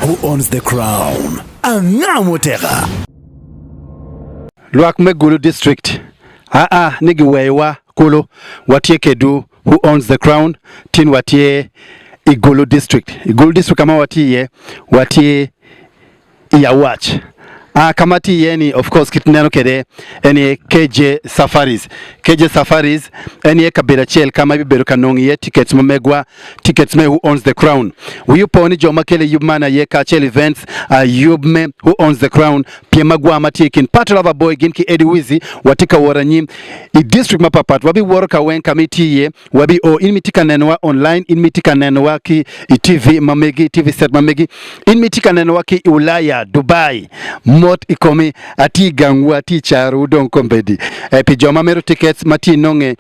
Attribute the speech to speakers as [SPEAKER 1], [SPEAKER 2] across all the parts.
[SPEAKER 1] Who owns the crown? Anga muteka?
[SPEAKER 2] Lwak me Gulu District aa ni giweyowa kulu watye kedwu Who owns the crown? Tin watye i Gulu District. I Gulu District ka ma watye iye watye i Awac. A ka ma tye iye ni of course kit ineno kwede en aye KJ Safaris. KJ Safaris en aye kabedo acel ka ma ibibedo ka nongo iye tickets ma megwa, tickets me Who Owns the Crown. Wii opo ni jo ma kelo i yub man aye kacel events, yub me Who Owns the Crown, pyem magwar ma tye i kin Pato Lover Boy gin ki Eddie Wizzy. Watye ka wot anyim i district mapapat. Wabiwoto ka weng ka ma itye iye. Wabi o, in ma itye ka nenowa online, in ma itye ka nenowa ki i TV ma megi, TV set ma megi, in ma itye ka nenowa ki i Ulaya, Dubai, mot i komi, atye i gangwu, atye i carowu dong kombeddi. Eh, pi jo ma mito tickets ma tye inonge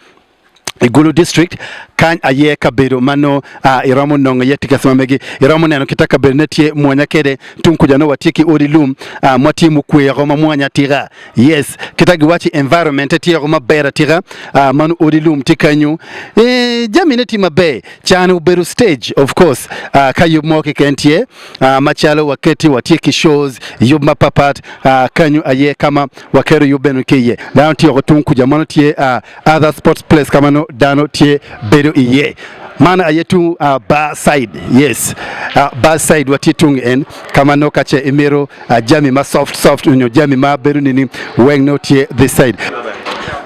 [SPEAKER 2] i Gulu District, kany aye kabedo ma nongo ah, iromo nongo iye tickets ma megi. Iromo neno kita kabedone tye mwonya kede, tung kuca nongo watye ki odi lum ah, ma tye mukweko ma mwonya atika. Yes, kita giwaci environment tye woko maber atika, ah, mano odi lum tye kanyu, eh, jamine tye maber. Cani obedo stage of course, ah, ka yub mo keken tye, ah, macalo waketi watye ki shows, yub mapapat, ah, kanyu aye ka ma waketo yub bene ki iye. Dano tye woko tung kuca, mano tye, ah, other sports place ka ma nongo dano tye bedo iye. Man aye tung ah, bar side, yes, ah, bar side watye tung en ka ma nongo ka ce imito Jami ma soft soft onyo jami ma bedo nini weng nongo tye this side.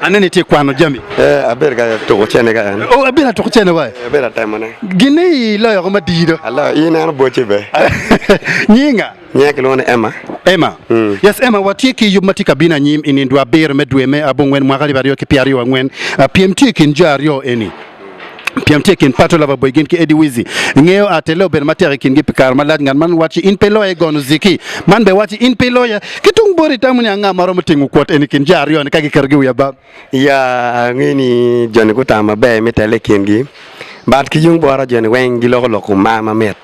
[SPEAKER 2] Aneno itye kwano jami.
[SPEAKER 3] Eh, abedo ka tuko cene ka en.
[SPEAKER 2] Oh, abedo atuko cene wa.
[SPEAKER 3] Eh, abedo atemo ne.
[SPEAKER 2] Gine iloyo ko madido.
[SPEAKER 3] Aloyo, in ineno boce be.
[SPEAKER 2] Nyinga?
[SPEAKER 3] Nyinga kilwongo ni Emma.
[SPEAKER 2] Emma.
[SPEAKER 3] Mm.
[SPEAKER 2] Yes, Emma, watye ki yub ma tye ka bino anyim i nindwa abiro me dwe me abongwen mwaka 2024. Pyem tye i kin jo aryo eni. Pyem tye i kin Pato Lover Boy gin ki Eddie Wizzy. Ingeyo a tele obedo matek i kingi pi kare malac. Ngat man wacci in pe iloya i gono ziki. Man bene wacci in pe iloya. Ki tung boti itamo ni anga ma romo tingo kwot eni i kin jo aryo-ni ka giketogi i wi abam?
[SPEAKER 3] Ya, angeyo ni joni gutamo maber me tele i kingi. But ki yung bota joni weng giloko lok kom mar mamit.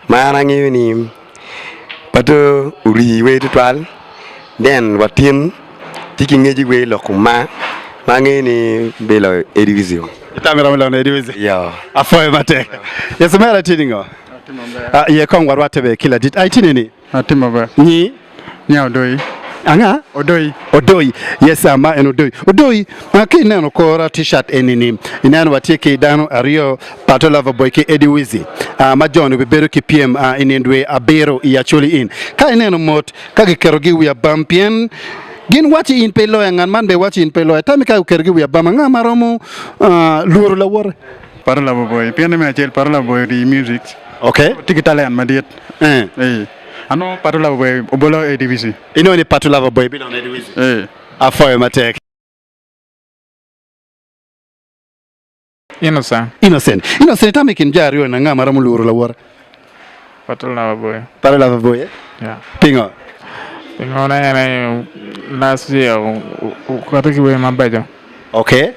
[SPEAKER 3] Ma an angeyo ni Pato orii wer tutwal then watin tye ki ngec i wer lok kom mar ma angeyo ni biloyo Eddy Wizzy.
[SPEAKER 2] Itamo iromo loyo Eddy Wizzy?
[SPEAKER 3] Iyo.
[SPEAKER 2] Apwoyo matek. Yes omera itye ningo? Ah, iye kong warwatte be ki ladit. Ah, itye nini?
[SPEAKER 4] Atye maber.
[SPEAKER 2] Nyi?
[SPEAKER 4] Nya Odoi.
[SPEAKER 2] Anga?
[SPEAKER 4] Odoi.
[SPEAKER 2] Odoi. Yes, ah, ma en Odoi. Odoi, ah, ka ineno kora t-shirt eni-ni, ineno watye ki dano aryo, Pato Lover Boy ki Eddie Wizzy, ah, ma jo-ni obibedo ki pyem ah, i nino dwe abiro i Acholi Inn. Ka ineno mot ka giketogi i wi abam, pien gin waci in pe iloya, ngat man bene waci in pe iloya. Tammi ka guketogi i wi abam, anga ma romo ah, lworo lawote?
[SPEAKER 4] Pato Lover Boy, pien ni me acel Pato Lover Boy rii music.
[SPEAKER 2] Okay.
[SPEAKER 4] Tye ki talent madit.
[SPEAKER 2] Eh.
[SPEAKER 4] Eh. Anongo Pato Lover Boy obolo ADVC.
[SPEAKER 2] Inongo ni Pato Lover Boy bilono ADVC?
[SPEAKER 4] Eh.
[SPEAKER 2] Apwoyo matek.
[SPEAKER 5] Innocent.
[SPEAKER 2] Innocent. Innocent itamo i kin jo aryo ni anga ma romo lworo lawote?
[SPEAKER 5] Pato Lover Boy.
[SPEAKER 2] Pato Lover Boy eh?
[SPEAKER 5] Yeah.
[SPEAKER 2] Pingo?
[SPEAKER 5] Pingo ne en aye last year okati ki wer mabeco.
[SPEAKER 2] Okay.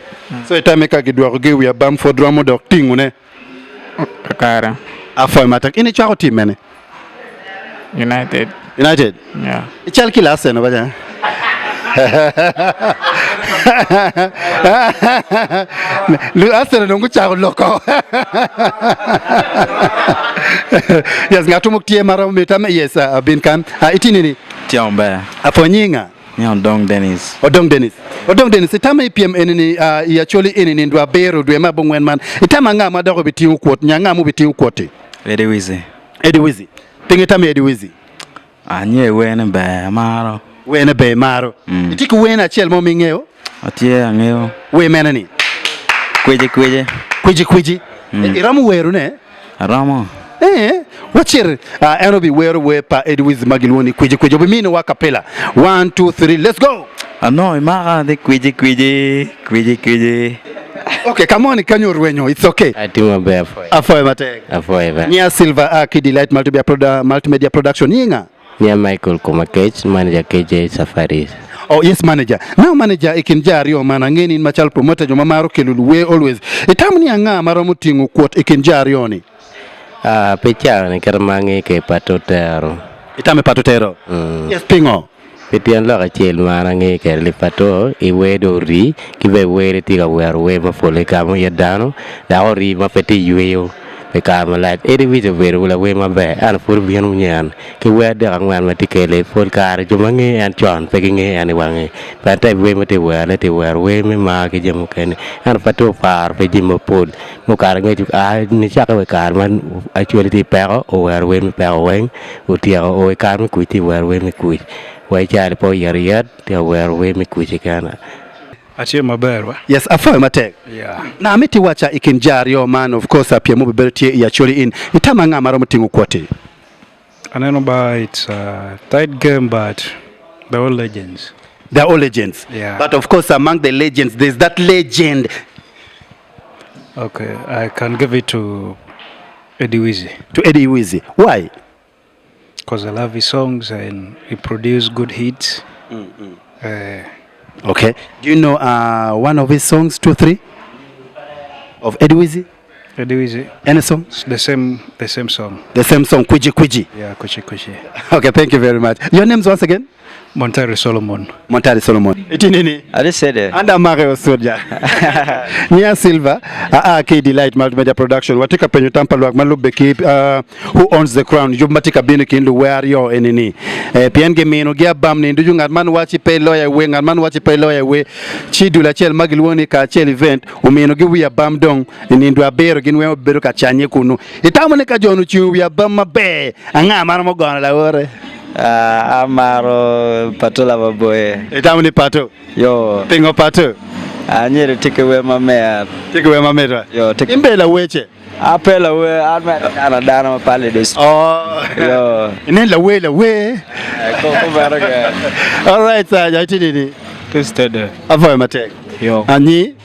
[SPEAKER 2] So itamo ni ka gidwokogi i wi abam pwod romo dok tingone?
[SPEAKER 5] Kakare.
[SPEAKER 2] Apwoyo matek. In icwako tim mene?
[SPEAKER 5] United.
[SPEAKER 2] United?
[SPEAKER 5] Yeah.
[SPEAKER 2] Ical ki Arsenal baca? Lu Arsenal dong gucako loko. yes, ngat mo tye ma romo miyo tam. Yes, uh, bin kan. Uh, itye nini?
[SPEAKER 6] Tye maber.
[SPEAKER 2] Apwoyo nyinga?
[SPEAKER 6] Ni Odong Dennis.
[SPEAKER 2] Odong Dennis. Odong Dennis, itamo i pyem eni ni uh, i Acholi eni ni dwe abiro dwe me abongwen man, itamo anga ma dok obitingo kwot nyo anga ma obitingo kwot-ti?
[SPEAKER 6] Eddie Wizzy.
[SPEAKER 2] Eddie Wizzy. Pingo itamo i Eddie Wizzy?
[SPEAKER 6] Angeyo wene ber, amaro.
[SPEAKER 2] Wene ber imaro.
[SPEAKER 6] Mm.
[SPEAKER 2] Itye ki wene acel mo ma ingeyo?
[SPEAKER 6] Atye angeyo.
[SPEAKER 2] Wer mene ni?
[SPEAKER 6] Kwici kwici.
[SPEAKER 2] Kwici kwici.
[SPEAKER 6] Mm.
[SPEAKER 2] Iromo werone?
[SPEAKER 6] Aromo.
[SPEAKER 2] Ee, wacit. Ah, en obiwero wer pa Eddie Wizzy ma gilwongo ni Kwici Kwici. Obiminiwa kapela. One, two, three, let's go!
[SPEAKER 6] Anongo imaka ni kwici kwici, kwici kwici.
[SPEAKER 2] Okay, ka moni kanyo orwenyo, it's okay.
[SPEAKER 7] Atye maber apwoyo.
[SPEAKER 2] Apwoyo matek.
[SPEAKER 7] Apwoyo bene.
[SPEAKER 2] Nia Silver a ki Delight Multimedia Produ- Multimedia Production. Nyinga?
[SPEAKER 7] Nia Michael Komakech, manager KJ Safaris.
[SPEAKER 2] Oh yes manager. Now manager i kin jo aryo man ange ni in macalo promoter jo ma maro kelo luwer always. Itamo ni anga ma romo tingo kwot i kin jo aryo ni?
[SPEAKER 7] Ah, pe cawa ni kit ma ange ke Pato Tero.
[SPEAKER 2] Itamo i Pato Tero?
[SPEAKER 7] Mm.
[SPEAKER 2] Yes pingo?
[SPEAKER 7] Pi tyen lok acel ma an ange kwede ni Pato i wer dong ori ki bene were tye ka wero wer ma pole gamo it dano dok ori ma pe tye yweyo. Pi kare malac, Eddie Weezy obedo lawer maber ento pud obino nyen ki wer adek angwen ma tye kele. Pol kare jo ma ngeyo en con pe gingeyo en i wange pien type wer ma tye ka werone tye ka wero wer me mar ki jami mukene ento pe tye oparo pi jami mapol. Mukato angec oa nicakke wa i kare ma Acholi tye i peko owero wer me peko weng otyeko o i kare me kuc tye ka wero wer me kuc wa i caa-ni pe oyito yet tye ka wero wer me kuc keken.
[SPEAKER 4] Atye maber wa.
[SPEAKER 2] Yes apwoyo matek.
[SPEAKER 4] Yeah.
[SPEAKER 2] Na amiti waca i kin ja aryo man of course pyem obibedo tye i Acholi Inn itamo anga ma romo tingo kwoti?
[SPEAKER 4] Aneno ba it's a tight game but they're all legends.
[SPEAKER 2] They're all legends.
[SPEAKER 4] Yeah.
[SPEAKER 2] But of course among the legends there's that legend.
[SPEAKER 4] Okay, I can give it to Eddie Wizzy.
[SPEAKER 2] To Eddie Wizzy. Why?
[SPEAKER 4] Cause I love his songs and he produce good hits. Eh.
[SPEAKER 2] Okay. Do you know uh, one of his songs, 2, 3? Of Eddie Wizzy?
[SPEAKER 4] Eddie Wizzy.
[SPEAKER 2] Any song?
[SPEAKER 4] It's the same, the same song.
[SPEAKER 2] The same song, Kwiji Kwiji.
[SPEAKER 4] Yeah, Kuchi Kuchi.
[SPEAKER 2] Okay, thank you very much. Your names once again?
[SPEAKER 4] Montari Solomon.
[SPEAKER 2] Montari Solomon. Iti nini?
[SPEAKER 6] Adi sede.
[SPEAKER 2] Anda mare osoja. Nia Silva, aa ki Delight Multimedia Production. Watye ka penyo tam pa lwak ma lubbe ki uh, Who Owns the Crown, yub ma tye ka bino i kin luwer aryo eni-ni. Eh, pien gimino gi abam ni ducu ngat man waci pe iloya i wer, ngat man waci pe iloya i wer. Ci dul acel ma gilwongo ni Kacel Event omino gi wi abam dong i nindo abiro gin weng obedo ka canye kunu. Itamo ni ka jo-ni ocungo wi abam maber, anga ma romo gono lawote?
[SPEAKER 6] Ah, amaro pato lamaboye.
[SPEAKER 2] Itamo ni pato?
[SPEAKER 6] Yo.
[SPEAKER 2] Pingo pato?
[SPEAKER 6] Anyero tye ki wer mamit.
[SPEAKER 2] Tye ki wer mamit wa?
[SPEAKER 6] Yo, tye ki.
[SPEAKER 2] In bene lawece?
[SPEAKER 6] Ape lawer, an mere dano adana ma pale dos.
[SPEAKER 2] Oh.
[SPEAKER 6] Yo.
[SPEAKER 2] Inen lawer lawer.
[SPEAKER 6] Kumeno ke.
[SPEAKER 2] All right, sir, ja itye nini?
[SPEAKER 5] Tye steady.
[SPEAKER 2] Apwoyo matek.
[SPEAKER 5] Yo.
[SPEAKER 2] Anyi?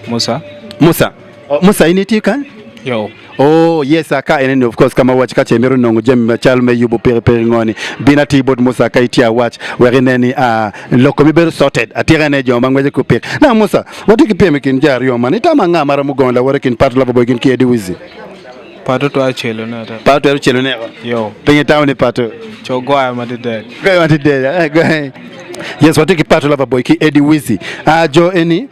[SPEAKER 5] Musa.
[SPEAKER 2] Musa. Oh, Musa in itye kany?
[SPEAKER 5] Yo.
[SPEAKER 2] Oh, yes, ka eneni of course ka ma waci ka ce imito nongo jami macalo me yubo pikipiki ngoni, bin atir bot Musa ka itye awac wek inen ni ah, lok komi bedo sorted. Atika ine jo ma ngweco ki opik. Now Musa, watye ki pyem i kin jo aryo man. Itamo anga ma romo gongo lawote i kin Pato Loverboy gin ki Eddie Wizzy?
[SPEAKER 5] Pato twero celo ne ata.
[SPEAKER 2] Pato twero celo ne ko?
[SPEAKER 5] Yo.
[SPEAKER 2] Pingo itamo ni Pato?
[SPEAKER 5] Co goyo matidek.
[SPEAKER 2] Goyo matidek. Eh, goyo. Yes, watye ki Pato Loverboy ki Eddie Wizzy. Ah, jo eni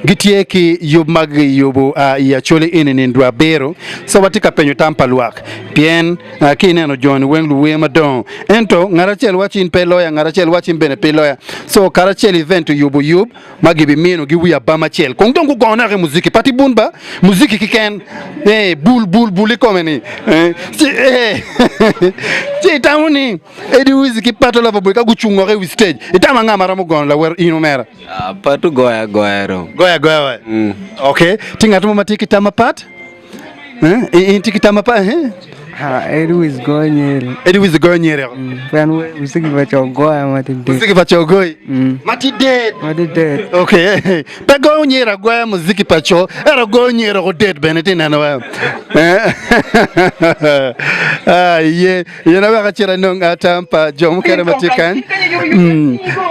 [SPEAKER 2] gitye ki yub ma giyubo ah, i Acholi eni nindwa abiro. So watye ka penyo tam pa lwak pien ah, ki ineno joni weng luwer madongo ento ngat acel waci in pe iloya ngat acel waci in bene pe iloya. So karacel event oyubo yub ma gibimino gi wi abam acel kong dong gugono naka i muziki pati bun ba muziki kiken eh, bul bul bul ikome ni eh, ci eh, ci itamo ni Eddie Wiz ki Pato Lover Boy ka gucung woko i wi stage itamo anga ma romo gono lawer in omera?
[SPEAKER 6] Ah, Pato goyo agoya dong.
[SPEAKER 2] Goyo agoya wa. Okay, tye ngat mo ma tye ki tam mapat? Eh, in tye ki tam mapat? Eh?
[SPEAKER 8] Ha, Eddie Wiz goyo nyeri.
[SPEAKER 2] Eddie Wiz goyo nyeri.
[SPEAKER 8] Pien muziki pa co goya ma tye det.
[SPEAKER 2] Muziki pa co goyi. Ma tye det.
[SPEAKER 8] Ma tye det.
[SPEAKER 2] Okay. Pe goyo nyeri agoya muziki pa co, ento goyo nyeri oko det bene tye neno wa. Ah, ye, ye na wek acit anong tam pa jo mukene ma tye kany.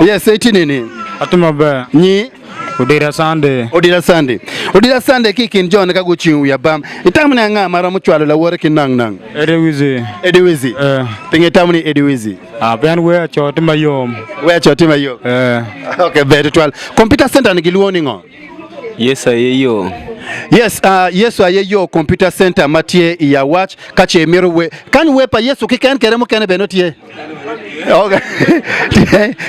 [SPEAKER 2] Yes, itye nini?
[SPEAKER 5] Atye maber.
[SPEAKER 2] Nyi?
[SPEAKER 5] Odira Sunday.
[SPEAKER 2] Odira Sunday. Odira Sunday ki i kin jone ka gucingo wi abam, itamo ni anga ma romo cwalo lawote ki nang nang?
[SPEAKER 5] Eddie Wizzy.
[SPEAKER 2] Eddie Wizzy.
[SPEAKER 5] Eh.
[SPEAKER 2] Pingo itamo ni Eddie Wizzy?
[SPEAKER 5] Ah, pien wer aco tye mayom.
[SPEAKER 2] Wer aco tye mayom.
[SPEAKER 5] Eh.
[SPEAKER 2] Okay, ber tutwal. Computer center ni gilwongo ni ngo?
[SPEAKER 6] Yecu aye yo.
[SPEAKER 2] Yes, uh, Yecu aye yo computer center ma tye i Awac ka ce imito wer. Kany wer pa Yecu keken kede mukene bene tye. Okay.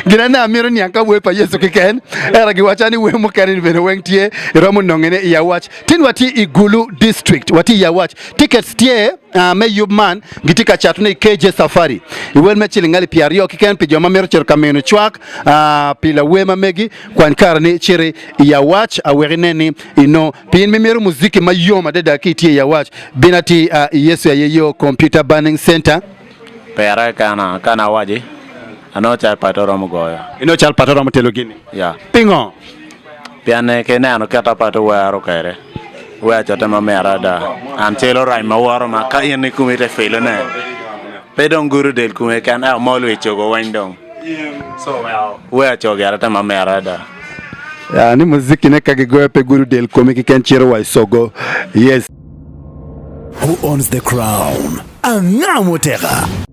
[SPEAKER 2] Gin ane amito niang ka wer pa Yecu keken, ento giwacca ni wer mukene ni bene weng tye, iromo nongone i Awac. Tin watye i Gulu District, watye i Awac. Tickets tye uh, me yub man gitye ka catone i KJ Safari i wel me ciling alip 20 keken pi jo ma mito cito ka mino cwak uh, pi lawer ma megi. Kwany kare ni iciti i Awac awek inen ni inongo pien mi mito muziki mayom adada ki itye i Awac. Bin atir uh, i Yecu Aye Yo Computer Burning Center.
[SPEAKER 9] Pere kana kana awaci anongo cal pato romo goyo.
[SPEAKER 2] Inongo cal pato romo telo gini?
[SPEAKER 9] Ya.
[SPEAKER 2] Pingo?
[SPEAKER 9] Pien ki neno kit a pato wero kede, wer cote ma mit ada. An celo rac ma woro ma ka in ikomi ite filo ne, pe dong gudo del komi keken ento molo i cogo weng dong. So wer co gire te ma mit ada.
[SPEAKER 2] Ya ni muziki ne ka gigoyo pe gudo del komi keken cito wa i cogo. Yes.
[SPEAKER 1] Who owns the crown? Anga muteka?